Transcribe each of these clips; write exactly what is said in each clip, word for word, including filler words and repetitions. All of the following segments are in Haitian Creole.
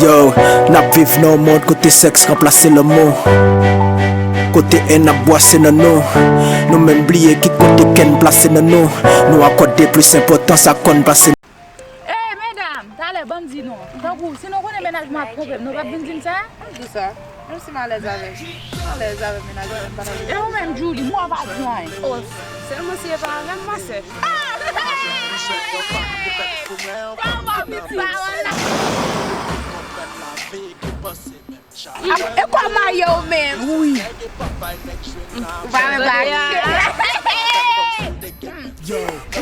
Yo, n ap viv nan yon mond kote sèks ranplase lanmou. Kote en ap bwase nan nou. Nou menm bliye ki kote kè n plase nan nou. Nou akòde plis enpòtans a kòn pase. Ey, medam, talè, ban m di nou. Tankou, si nou konnen mennaj mwen ap twonpe m, nou p ap vin di m sa? Ann di sa. Menm si m alèz avè l. M alèz avè mennaj mwen, m pa nan. E ou menm, Julie, mwen pa di anyen. Oh, sèlman si e pa avè m, ma sè. Kòman piti pawòl la? E kòman ye ou menm? Wi. Ou pa menm pa.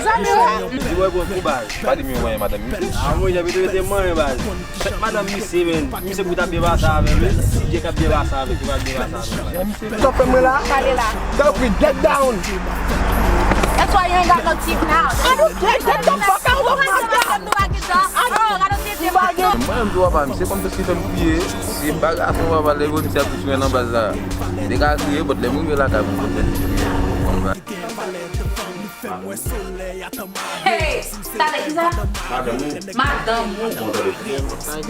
Zanmi w. Di wè bon kou baz. Pa di m yo manyen madanm misye. A mwen jan mete mete manyen baz. Fèk madanm misye men. Misye pou ta byen pase avè l wi. Dye k ap byen pase avè l, ki pa byen pase avè l. Sa fè mwen la? Gade la. Tanpri, get down. That's why you ain't got no teeth now. I don't care. Get the fuck out of my car. I don't care. Mwen menm tou papa m, se kòm se fè m kriye. Se pa gason papa lè yo di sa pou sou nan baz la. Li te ka kriye, but lè m rive lakay pou m konn fè kriye. Hey, talè kisa? Madanm ou. Madanm ou. Bon, talè.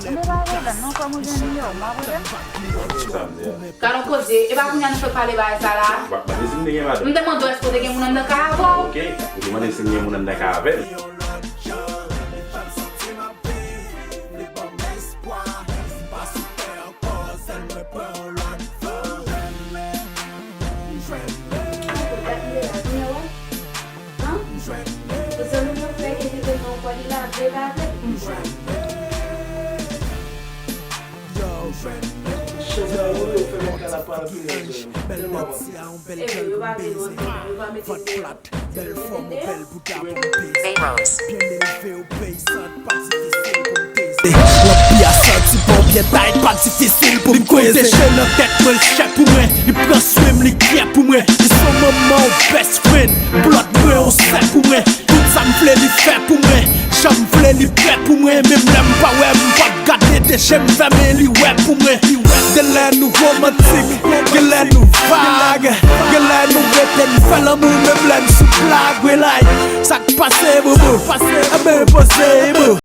Mwen pa vle non, kòm ou jwenn li yo, mwen pa vle. Gad yon koze, e pa kounye a nou fèk pale bagay sa la? M te mande w èske w te gen moun anndan kay avè w? Ok, ou te mande si m gen moun anndan kay avè m. Epi yo pa vle yo, yo pa mete m deyò. Lanpi a santi bon byen tay, pa difisil pou m kweze. Li koze je nan tèt mwen, l chè pou mwen. Li pran swen m, li kyè pou mwen. Li se manman, yon best friend. Blood mwen, yon sè pou mwen. Tout sa m vle, li fè pou mwen. Jan m vle, li prè pou mwen. Menm lè m pa wè, m p ap gade de je m fèmen, li wè pou mwen. Li wè. Genlè nou romantik, genlè nou vag. Genlè nou rete n fè lanmou, menm lè n sou plag. We like, sa k pase, bobo? Enben, poze, bro.